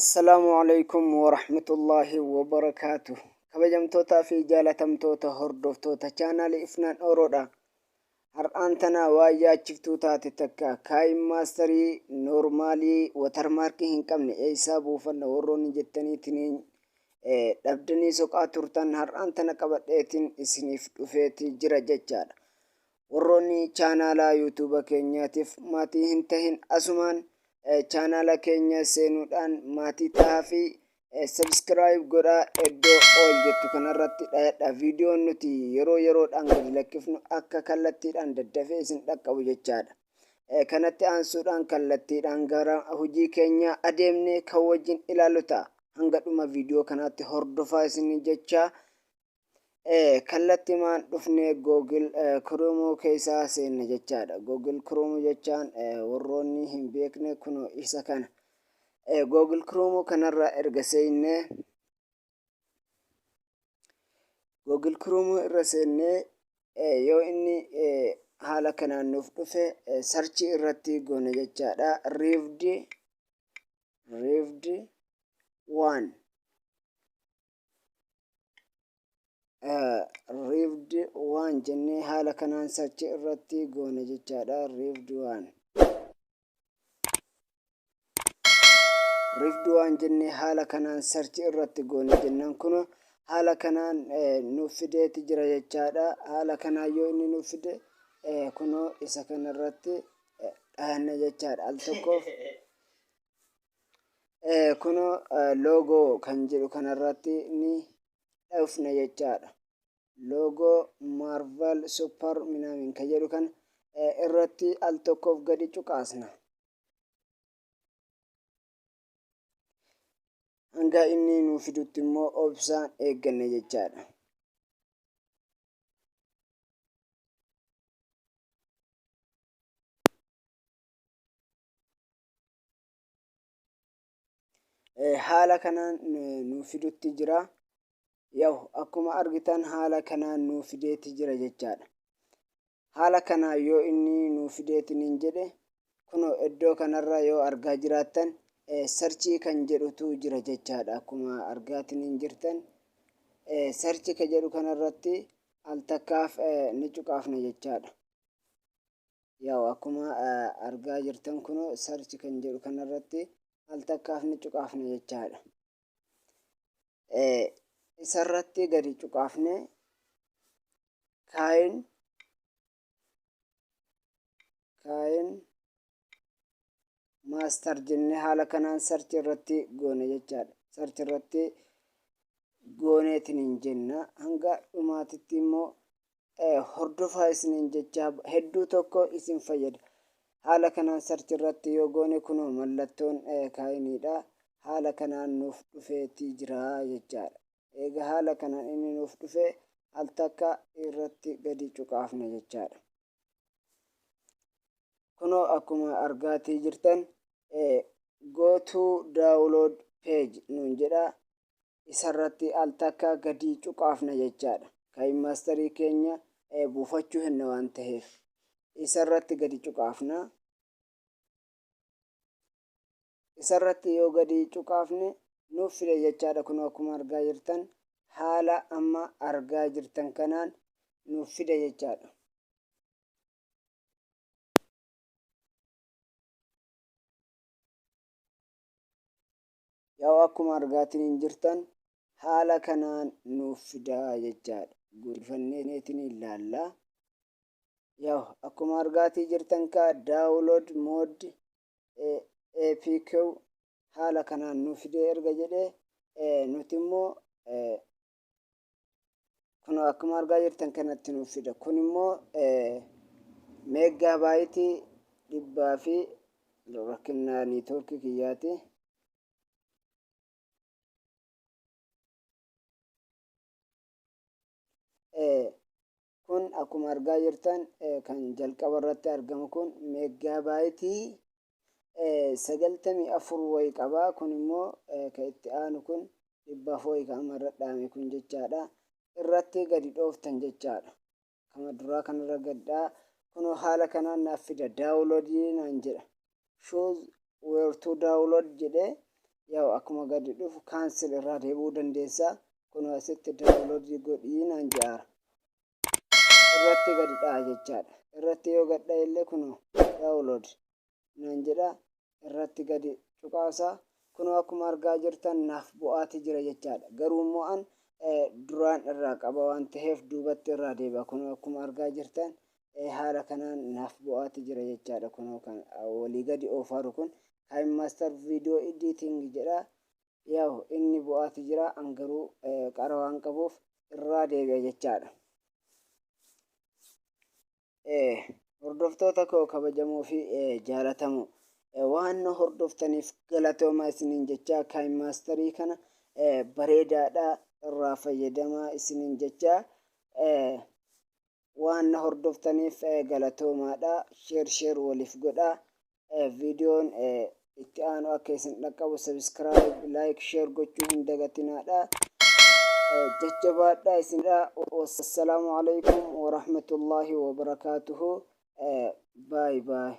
Assalaamu Aleykum Warahmatullaahi Wabarakaatuh. Kabajamtootaa fi jaalatamtoota hordoftoota chaanaalii Ifnaan Ooroodha. Har'aan tana waan yaachiftuu taate takka kaayin maastarii noormaalii watarmaarkii hin qabne eessaa buufanna warroonni jettaniitiniin dhabdanii soqaa turtan har'aan tana qabadheetiin isiniif dhufeeti jira jechaadha. Warroonni chaanaala YouTube keenyaatiif maatii hin tahin asumaan chaanaala keenya seenuudhaan maatii tahaa fi subscribe godhaa iddoo all jettu kanarratti dhayadha. Viidiyoon nuti yeroo yeroodhaan gadi lakkifnu akka kallattiidhaan daddafee isin dhaqqabu jechaadha. Kanatti aansuudhaan kallattiidhaan gara hojii keenyaa adeemnee kan wajjin ilaallu ta'a. Hanga dhuma viidiyoo kanaatti hordofaa isin jechaa Kallattimaan dhufnee Google Chrome keessa seenna jechaadha. Google Chrome jechaan warroonni hin beekne kunoo isa kana. Google Chrome kanarra erga seennee Google Chrome irra seennee yoo inni haala kanaan nuuf dhufe sarchii irratti goona jechaadha. Rivd Rivd 1 Rivd 1 jennee haala kanaan search irratti goone jechaadha. Rivd 1 Rivd 1 jennee haala kanaan search irratti goone jennaan kun haala kanaan nuuf fideeti jira jechaadha. Haala kanaan yoo inni nuuf fide kunoo isa kanarratti dhahanna jechaadha. Al tokkoof Kunoo loogoo kan jedhu kanarratti ni dhufna jechaadha. Loogoo Marvel Super minaamin kan jedhu kana irratti al tokkoof gadi cuqaasna. Hanga inni nuu fidutti immoo obsaan eegganna jechaadha. Haala kanaan nuu fidutti jira. Yaw akkuma argitan haala kanaan nuu fideeti jira jechaadha. Haala kanaan yoo inni nuu fideetiniin jedhe kunoo iddoo kanarra yoo argaa jiraattan sarchii kan jedhutu jira jechaadha. Akkuma argaatiniin jirtan sarchi kan jedhu kanarratti al takkaaf ni cuqaafna jechaadha. Yaw akkuma argaa jirtan kunoo search kan jedhu kanarratti al takkaaf ni cuqaafna jechaadha. Isarratti gadi cuqaafne kaayin kaayin maastar jennee haala kanaan search irratti goone jechaadha. Search irratti gooneetiin hin jenna. Hanga dhumaatitti immoo hordofaa isiniin jechaa hedduu tokko isin fayyada. Haala kanaan search irratti yoo goone kunoo mallattoon kaayiniidha. Haala kanaan nuuf dhufeetii jira jechaadha. Eega haala kanaan inni nuuf dhufe al takka irratti gadi cuqaafna jechaadha. Kunoo akkuma argaatii jirtan go to download page nuun jedha. Isarratti al takka gadi cuqaafna jechaadha. Kaayin maastarii keenya buufachuu henna waan taheef isarratti gadi cuqaafna. Isarratti yoo gadi cuqaafne nuuf fide jechaadha. Kunoo akkuma argaa jirtan haala amma argaa jirtan kanaan nuuf fide jechaadha. Yaa'u akkuma argaatiniin jirtan haala kanaan nuuf fidaa jechaadha. Guddifanneetiin ilaalla. Yaa'u akkuma argaatii jirtan kaa download mode APK haala kanaan nuuf fidee erga jedhee nuti immoo kun akkuma argaa jirtan kanatti nuuf fida. Kun immoo meeggaa baayitii dhibbaa fi rakkina niitoorkii kiyyaati. Kun akkuma argaa jirtan kan jalqaba irratti argamu kun meeggaa baayitii 94 wayi qaba. Kun immoo kan itti aanu kun 400 wayi kan amma irra dhaame kun jechaadha. Irratti gadi dhooftan jechaadha. Kama duraa kanarra gad dhaa. Kunoo haala kanaan naaf fida. Daawuloodii naan jedha. Choose where to download jedhee Yaa'u akkuma gadi dhufu cancel irraa deebi'uu dandeessa. Kunoo asitti download godhii naan jedhaara. Irratti gadi dha'a jechaadha. Irratti yoo gad dha'e illee kunoo download naan jedha. Irratti gadi cuqaasa. Kunoo akkuma argaa jirtan naaf bu'aati jira jechaadha. Garuu immoo an duraan irraa qaba waan ta'eef duubatti irraa deebi'a. Kunoo akkuma argaa jirtan haala kanaan naaf bu'aati jira jechaadha. Kunoo kan walii gadi oofaaru kun KineMaster Video Editing jedha. Yaa'u inni bu'aati jira, an garuu qara waan qabuuf irraa deebi'a jechaadha. Hordoftoota koo kabajamoo fi jaalatamoo, waan nu hordoftaniif galatoomaa isiniin jechaa, KineMasterii kana bareedaadha, irraa fayyadamaa isiniin jechaa, waan na hordoftaniif galatoomaadha. Share share waliif godhaa. Viidiyoon itti aanu akka isin dhaqqabu subscribe, like, share gochuu hin dagatinaadha. Jajjabaadha isinidha. Wassalaamu alaikum warahmatullaahi wabarakaatuhu. Bye bye.